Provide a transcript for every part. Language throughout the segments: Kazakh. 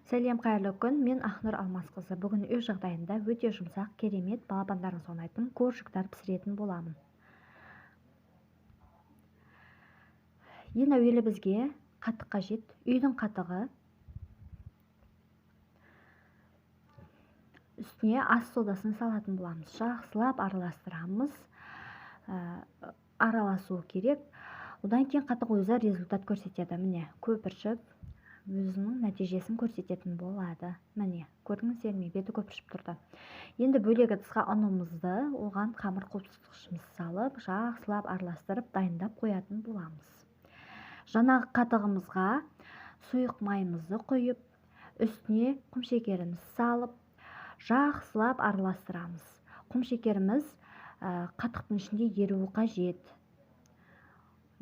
Сәлем, қайырлы күн. Мен Ақнұр Алмасқызы. Бүгін үй жағдайында өте жұмсақ, керемет, балапандарыңызға ұнайтын коржиктар пісіретін боламын. Ең әуелі бізге қатық қажет. Үйдің қатығы. Үстіне ас содасын салатын боламыз. Жақсылап араластырамыз. Араласу керек. Одан кейін қатық өзі результат көрсетеді. Міне, көпіршіп өзінің нәтижесін көрсететін болады. Міне, көрдіңіздер ме, беті көпіршіп тұрды. Енді бөлек ыдысқа ұнымызды, оған қамыр қосқышымызды салып, жақсылап араластырып дайындап қоятын боламыз. Жаңағы қатығымызға сұйық майымызды құйып, үстіне құмшекерімізді салып, жақсылап араластырамыз. Құмшекеріміз қатықтың ішінде еруі қажет.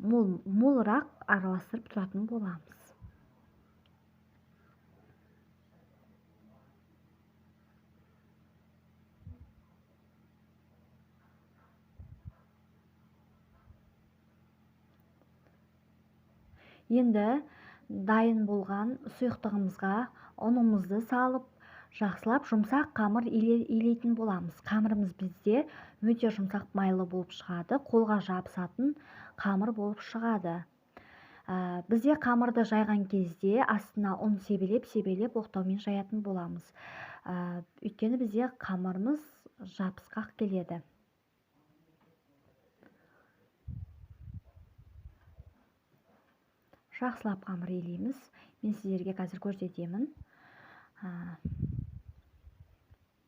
Молырақ араластырып тұратын боламыз. Енді дайын болған сұйықтығымызға ұнымызды салып, жақсылап жұмсақ қамыр илейтін боламыз. Қамырымыз бізде өте жұмсақ, майлы болып шығады, қолға жабысатын қамыр болып шығады. Бізде қамырды жайған кезде астына ұн себелеп-себелеп оқтаумен жаятын боламыз. Өйткені бізде қамырымыз жабысқақ келеді. Жақсылап қамыр илейміз. Мен сіздерге қазір көрсетемін.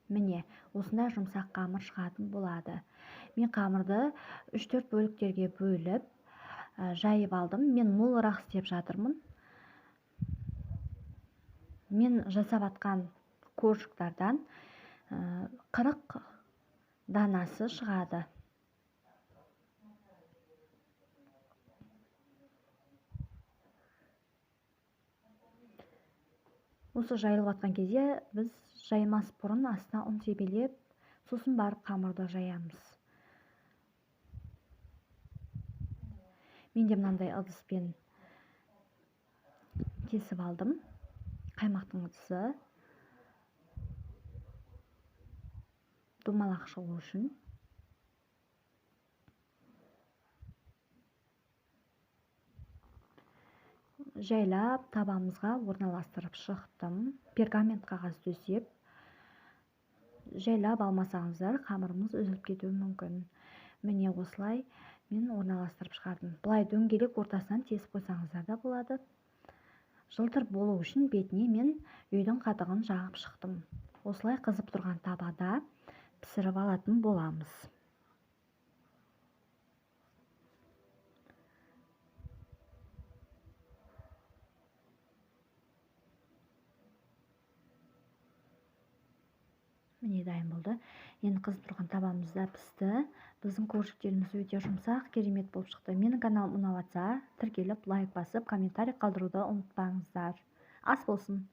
Міне, осындай жұмсақ қамыр шығатын болады. Мен қамырды 3-4 бөліктерге бөліп, жайып алдым. Мен молырақ істеп жатырмын. Мен жасап атқан коржиктардан 40 данасы шығады. Осы жайылып атқан кезде біз жаймас бұрын астына ұн себелеп, сосын барып қамырды жаямыз. Мен де мынандай ыдыспен кесіп алдым. Қаймақтың ыдысы. Домалақ шығу үшін. Жайлап табамызға орналастырып шықтым. Пергамент қағаз төсеп, жайлап алмасаңыздар қамырымыз үзіліп кетуі мүмкін. Міне, осылай мен орналастырып шығардым. Былай дөңгелек ортасынан тесіп қойсаңыздар да болады. Жылтыр болу үшін бетіне мен үйдің қатығын жағып шықтым. Осылай қызып тұрған табада пісіріп алатын боламыз. Міне, дайын болды. Енді қызып тұрған табамызда пісті. Біздің коржиктеріміз өте жұмсақ, керемет болып шықты. Менің каналым ұнап жатса, тіркеліп, лайк басып, комментарий қалдыруды ұмытпаңыздар. Ас болсын!